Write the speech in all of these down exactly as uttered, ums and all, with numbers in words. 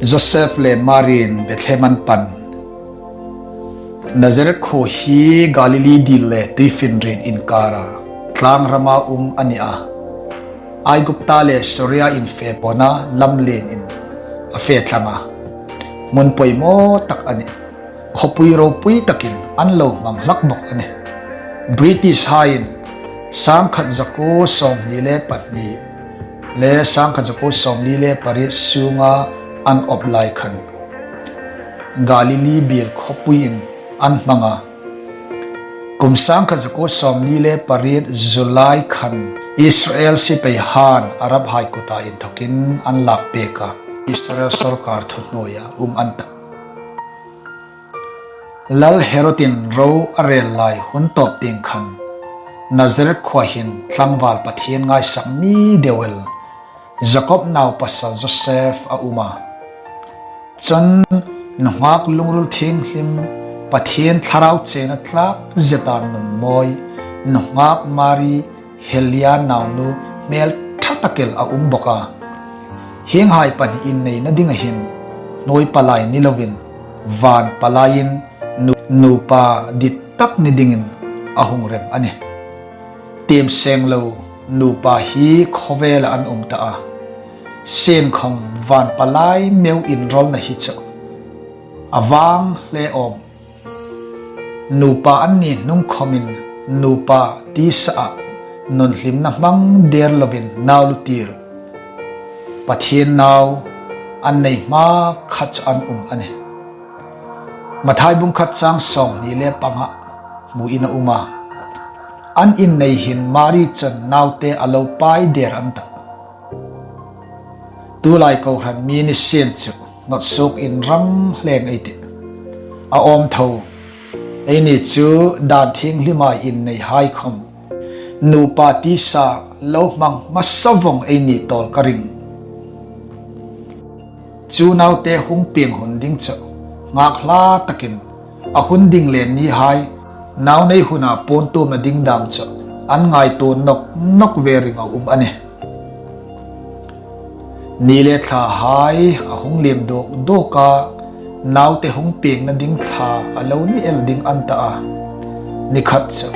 Josef le Mari'n Bethlehem an pan. Nazareth khuo hi Galilee dil le tuifinriet inkara tlang rama um a ni a. Aigupta le Syria infepawna lamlien in a fe thlang a. Hmun poimaw tak a nih. Khawpui ropui takin an lo hmang hlak bawk a nih. British haiin sangkhat zakuo sawmhni le pahni le sangkhat zakuo sawmli le pariet sunga an awp lai khan Galilee biel khawpuiin an hmang a. Kum sangkhat zakuo sawmli le pariet July khan Israel sipaihaiin Arab hai kuta inthokin an lak pek a. Israel sawrkar thuhnuoia um an ta. Lal Herodin ro a rel lai hun tawp tieng khan Nazareth khuo hin tlangval Pathien ngaisak mi deu el Jakob naupasal Josef a um a. Chun nunghak lungril thienghlim, Pathien thlarau chena tlak zeta nun mawi, nunghak Mari, Helia naunu hmel ṭha tak el a um bawk a. Hienghai pahni inneina dinga hin hnuoi palai ni lovin van palaiin nu-, nupa dit tak ni dingin a hung rem a nih. Tiem seng lo nupa hi khawvela an um ta a. Sienkhawm van palai meu inrawlna hi chu a vang hle awm. Nupa an ni hnung khawmin nupa tisa a nun hlimna hmang der lovin nau lutir Pathien nau an nei hma khat chu an um a nih. Mathai bung khat chang sawmhni le panga hmuin a um a. An innei hin Mari chun naute a lo pai der an ta. Tulai kohran mi ni sien chu hnawt suok inrang hle ei tih. A awm tho. Eini chu dan thienghlima inneihai khawm nupa tisa lo hmang hmasa vawng ei ni tawl ka ring. Chu naute hung pieng hun ding chu ngak hla takin a hun ding le nihai nau nei huna puon tuomna ding dam chu an ngaituo nawk nawk ve ring a um a nih. Ni le thlahai a hung liem dawk dawk a, naute hung piengna ding thla a lo ni el ding an ta a. Ni khat chu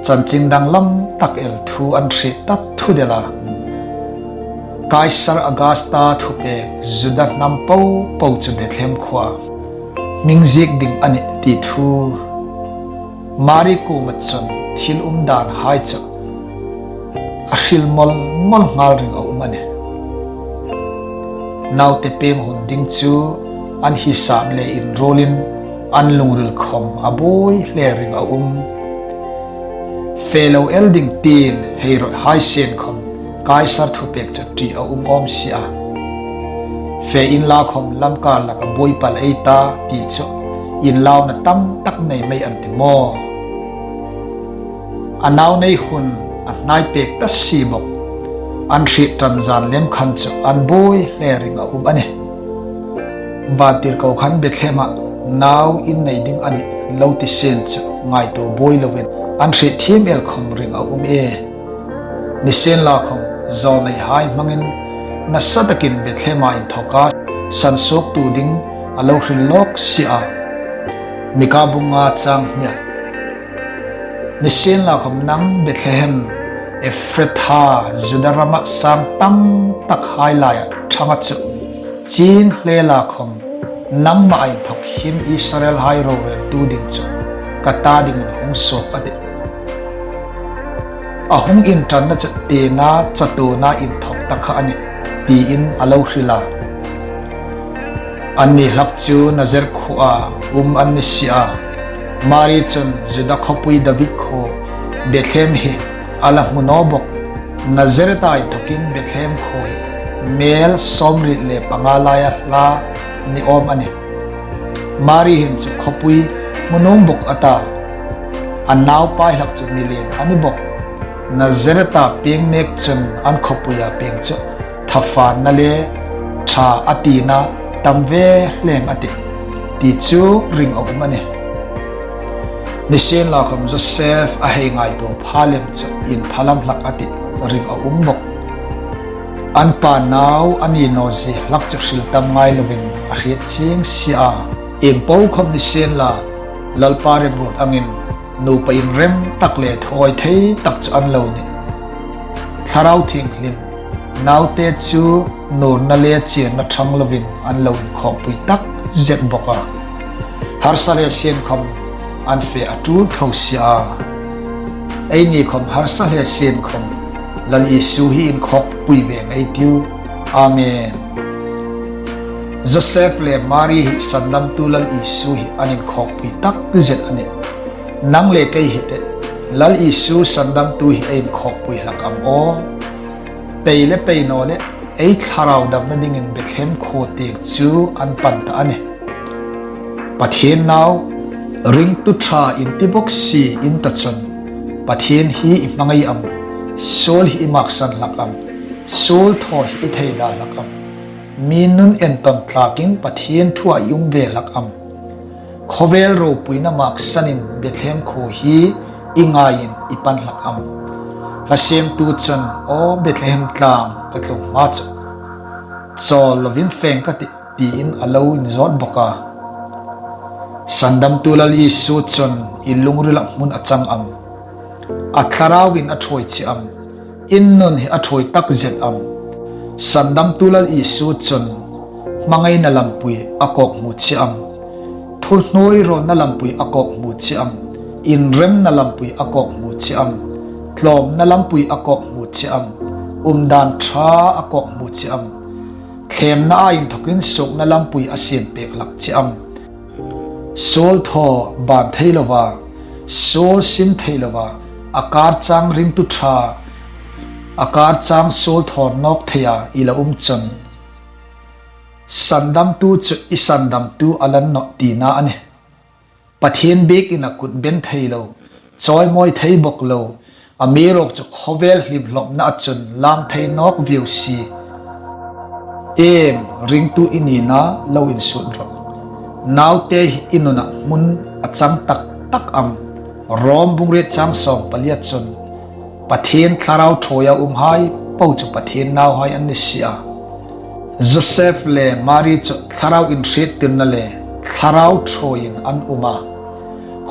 chanchin danglam tak el thu an hriet ta thut el a. Kaisar Augusta thupek Juda hnam popo chu Bethlehem khuoa hming ziek ding a nih ti thu. Mari kuoma chun thil umdanhai chu a hril mawl mawl nghal ring a um a nih. Naute pieng hun ding chu an hisap le inruolin an lungril khawm a buoi hle ring a um. Fe lo el ding tiin hei rawt hai sien khawm Kaisar thupek chu ṭi a um awm si a. Fe inla khawm lamkar laka buoi pal ei ta ti chu inlauna tam tak nei mei an ti maw. A nau nei hun a hnai pek ta si bawk. An hriet ṭan zan lem khan chu an buoi hle ring a um a nih. Vantirko khan Bethlehema nau in nei ding a nih lo ti sien chu ngaituo buoi lovin an hriet thiem el khawm ring a um e. Nisienlakhawm zawlneihai hmangin nasa takin Bethlehema inthoka sansuoktu ding a lo hril lawk si a. Mika bung nga chang hnia. Nisienlakhawm nang Bethlehem Efratha, Juda rama sang tam takhai laia ṭhanga chu ching hle la khawm nangmaa inthok hin Israelhai roreltu ding chu ka ta dingin hung suok a tih. A hung inṭanna chu tena chatuona inthok ta kha a nih, tiin a lo hril a. Anni hlak chu Nazareth khuoa um an ni si a. Mari chun Juda khawpui David khuo Bethlehem hi a la hmu naw bawk. Nazareth-a inthokin Bethlehem khuo hi mail sawmriet le panga laia hla ni awm a nih. Mari hin chu khawpui hmu nuom bawk a ta. A naupai hlak chu mi lien a ni bawk. Nazareth-a pieng nek chun an khawpuia pieng chu thafanna le ṭha a tina tam ve hleng a tih, ti chu ring a um a nih. Nisienlakhawm Joseph a hei ngaituo pha lem chu inphalam hlak a tih ring a um bawk. An pa nau a ni naw zie hlak chu hril tam ngai lovin a hriet chieng si a. Ieng po khawm ni sien la, Lalpa remruot angin nupa inrem tak le thawi thei tak chu an lo nih. Thlarau Thienghlim naute chu nurna le chianna ṭhang lovin an lo inkhawkpui tak zet bawk a. Harsa hle sien khawm an fe a ṭul tho si a. Eini khawm harsa hle sien khawm Lal Isu hi inkhawkpui ve ngei ei tiu. Amen. Joseph le Mary hi Sandamtu Lal Isu hi an inkhawkpui tak zet a nih. Nang le kei hi te, Lal Isu Sandamtu hi ei inkhawkpui hlak am aw? Pei le pei naw le, ei thlarau damna dingin Bethlehem khuo tieng chu an pan ta a nih. Pathien nau, ringtu ṭha in ti bawk si in ta chun, Pathien hi i hmangai am? Suol hi i maksan hlak am? Suol thaw hi i theida hlak am? Mi nun entawn tlakin Pathien thua i um ve hlak am? Khawvel ropuina maksanin Bethlehem khuo hi i ngaiin i pan hlak am? Hla siemtu chun, "Aw Bethlehem tlang, ka tlung hma chu chawl lovin feng ka tih," tiin a lo inzawt bawk a. Sandamtu Lal Isu chun i lungrila hmun a chang am? A thlarauin a ṭhuoi chie am? In nun hi a ṭhuoi tak zet am? Sandamtu Lal Isu chun hmangaina lampui a kawkhmu chie am? Thuhnuoirawlna lampui a kawkhmu chie am? Inremna lampui a kawkhmu chie am? Tlawmna lampui a kawkhmu chie am? Umdan ṭha a kawkhmu chie am? Thlemna a inthokin suokna lampui a siem pek hlak chie am? Suol thaw ban thei lova, suol sim thei lova, a kar chang ringtu ṭha, a kar chang suol thaw nawk theia i lo um chun, Sandamtu chu i sandamtu a la ni nawh tina a nih. Pathien biekin a kut ben thei lo, chawimawi thei bawk lo, amiruokchu khawvel hlimhlawpna a chun lam thei nawk vieu si. Em, ringtu i nina lo insuo rawh. Naute hi i nuna hmun a chang tak tak am? Rom bung riet chang sawm palia chun, Pathien thlarau ṭhuoia umhai po chu Pathien nauhai an ni si a. Joseph le Mary chu thlarau inhriettirna le thlarau ṭhuoiin an um a.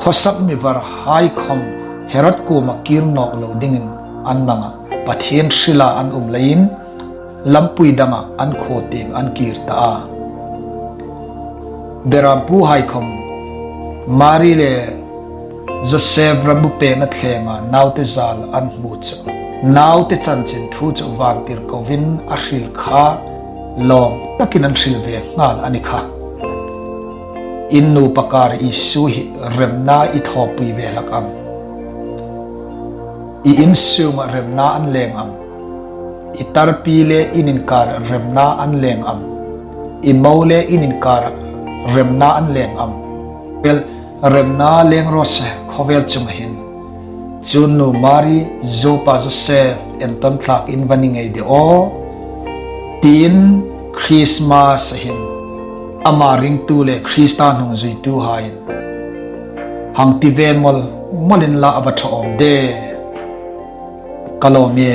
Khawsak mi varhai khawm Herod kuoma kir nawk lo dingin an mang a, Pathien hrila an um leiin lampui danga an khuo tieng an kir ta a. Berampuhai khawm Mary le Joseph rambu pena thlenga naute zal an hmu chu, naute chanchin thu chu vantirko in a hril kha lawm takin an hril ve nghal a ni kha. In nupa kar Isu hi remna i thawpui ve hlak am? I insunga remna an leng am? I tarpi le in inkar remna an leng am? I mo le in inkar remna an leng am? Well, remna leng raw se, khawvel chunga hin. Chun nu Mary, zopa Joseph, entawn tlakin va ni ngei de aw, tiin Christmas-a hin ama ringtu le Krista hnungzuituhaiin hang ti ve mawl mawlin la a va ṭha awm de. Ka lawm e.